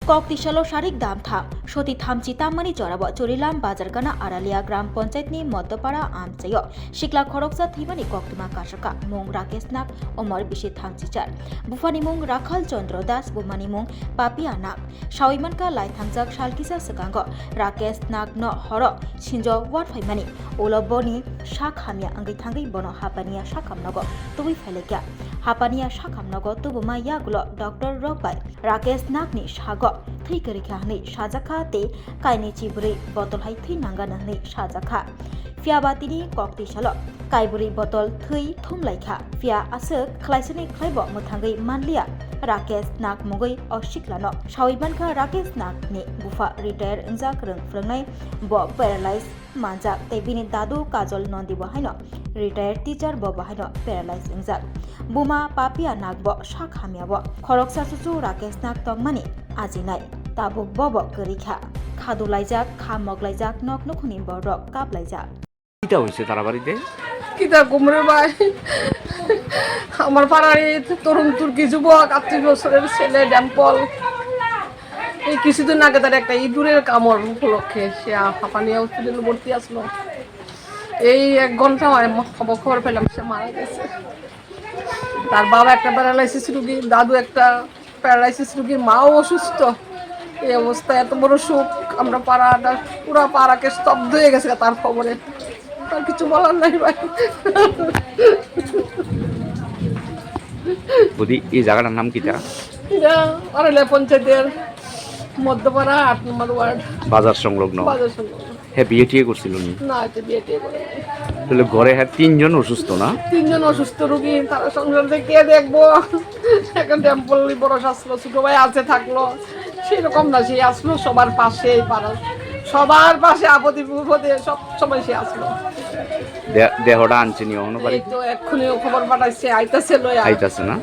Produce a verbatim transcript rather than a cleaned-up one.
Kok tisalo sarik dam tham, soti thamchi tammani jorabo Churilam Bazar Gana Aralia Gram Panchayat ni Moddopara amchaio sikla khoroksa thwimani koktwma kasaka mung Rakesh Nag, umor bisi thamchi char. Buphani mung Rakhal Chandra Das, bumani mung Papia Nag. Sawi mankha lai thangjak sal kisa swkango Rakesh Nag no horo sinjo warphaimani ulo boni sak hamya wngwi thangwi bono hapaniya sakhamnogo tubui phailaikha. Hapaniya sakhamnogo tubuma yagulo doctor rok bai Rakesh Nagni sago thwi kwrwikha hwnwi sajakha tei kainwi chibrwi botol hai thwi nangano hwnwi sajakha. Phiya ba tini kok twi salo kaibrwi botol thwi thumlaikha. Phiya aswk khlaisani khlaibo mwthangwi manliya Rakesh Nag mungwi o siklano. Sawi mankha Rakesh Nagni bupha retire wngjak rwng phwrwngnai, bo paralyze manjak tei bini dadu Kajol Nondi bo haino retired teacher, bo bo haino paralyze wngjak. Buma Papia Nag bo sak hamya bo. Khoroksa chuchu Rakesh Nag tongmani ajinai. Tabuk bo bo kwrwi kha. Khadu laijak, kha mok laijak, nok nukhungni borok kap laijak. কিতা হৈছে তারাবাড়িতে? কিতা কমরে ভাই, আমার পাড়ার এই তরুণ তুর্কি যুবক আটত্রিশ বছরের ছেলে ড্যাম্পল, এই কিছুদিন আগে তার একটা ইঁদুরের কামড় উপলক্ষে সে হাঁপানিয়া হসপিটালে ভর্তি আসলো। এই এক ঘন্টা হয়, ম-, খবর, খবর পেলাম সে মারা গেছে। তার বাবা একটা প্যারালাইসিস রুগী, দাদু একটা প্যারালাইসিস রুগীর, মাও অসুস্থ। এই অবস্থা, এত বড় শোক, আমরা পাড়াটা, পুরা পাড়াকে স্তব্ধ হয়ে গেছে তার খবরে। আর কিছু বলার নাই ভাই। বুদি, এই জায়গাটার নাম কিতা? এটা আড়ালিয়া পঞ্চায়েতের মধ্যপাড়া আট নম্বর ওয়ার্ড। বাজার সংলগ্ন। বাজার সংলগ্ন। হ্যাঁ, বিয়ে টিয়ে করছিল নি? না, এটা বিয়ে টিয়ে করে নাই। তাহলে ঘরে হ্যাঁ তিনজন অসুস্থ না? তিনজন অসুস্থ রোগী, তারা সংসার থেকে কে দেখবো? এখন টেম্পোরারি বড় আসলো, ছোট ভাই আছে থাকলো, সেরকম না, সে আসলো সবার পাশে, এই পাড়ার সবার পাশে, আপদে বিপদে সব সময় সে আসলো। দে-, দেহটা আনছে নি অহনো বাড়ি? এই তো এক্ষুনি খবর পাঠাইছে, আইতাছে লয়া। আইতাছে না?